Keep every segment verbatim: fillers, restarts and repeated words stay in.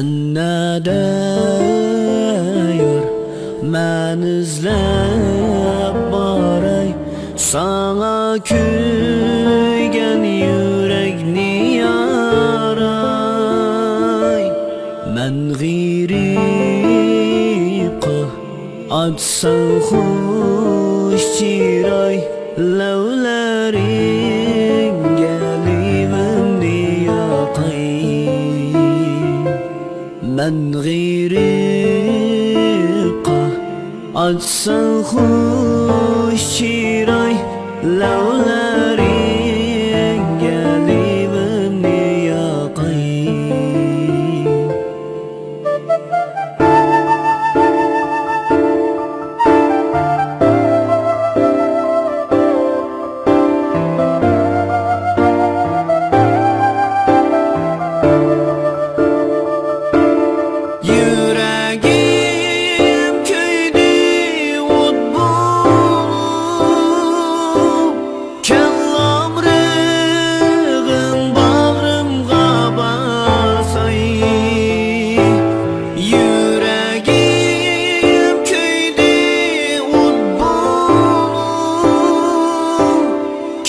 نەدە يار، مەن ئىزلەپ باراي، ساڭا كۆيگەن يۈرەكنى ياراي. مەن غېرىبقا ئاچساڭ خۇش چىراي، لەۋلىرىڭگە لېۋىمنى ياقاي. مەن غېرىبقا ئاچساڭ خۇش چىراي، لەۋلىرىڭگە لېۋىمنى ياقاي. يۈرەكىم كۆيدى ئوت بولۇپ، كاللام رېغىم باغرىمغا باساي. يۈرەكىم كۆيدى ئوت بولۇپ،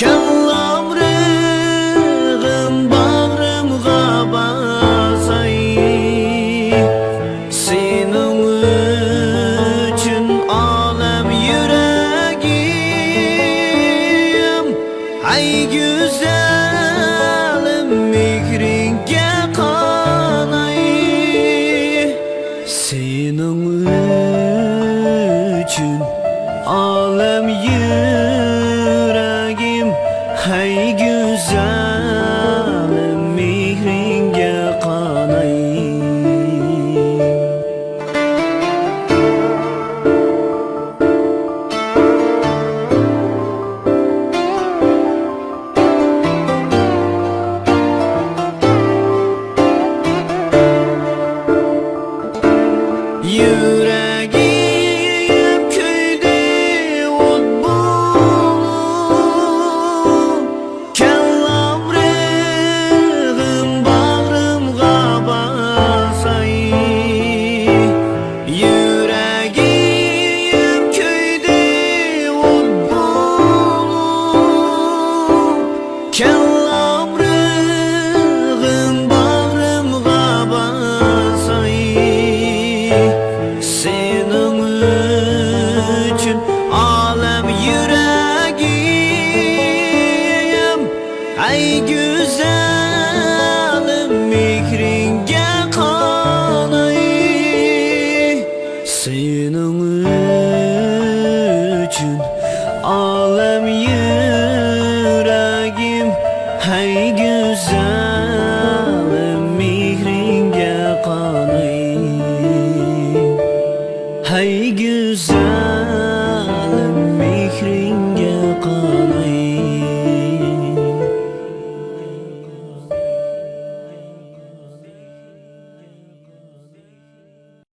كاللام رېغىم باغرىمغا باساي. سېنىڭ ئۈچۈن ئالەم يۈرەكىم، ھەي گۈزەلىم، مېھرىڭگە قاناي. سېنىڭ ئۈچۈن ئالەم يۈرەكىم، ھەي گۈزەلىم، مېھرىڭگە قاناي. يۈرەكىم كۆيدى ئوت بولۇپ، كاللام رېغىم باغرىمغا باساي. يۈرەكىم كۆيدى ئوت بولۇپ، كاللام رېغىم باغرىمغا باساي. سېنىڭ ئۈچۈن ئالەم يۈرەكىم، ئەي گۈزەلىم، مېھرىڭگە قاناي. سېنىڭ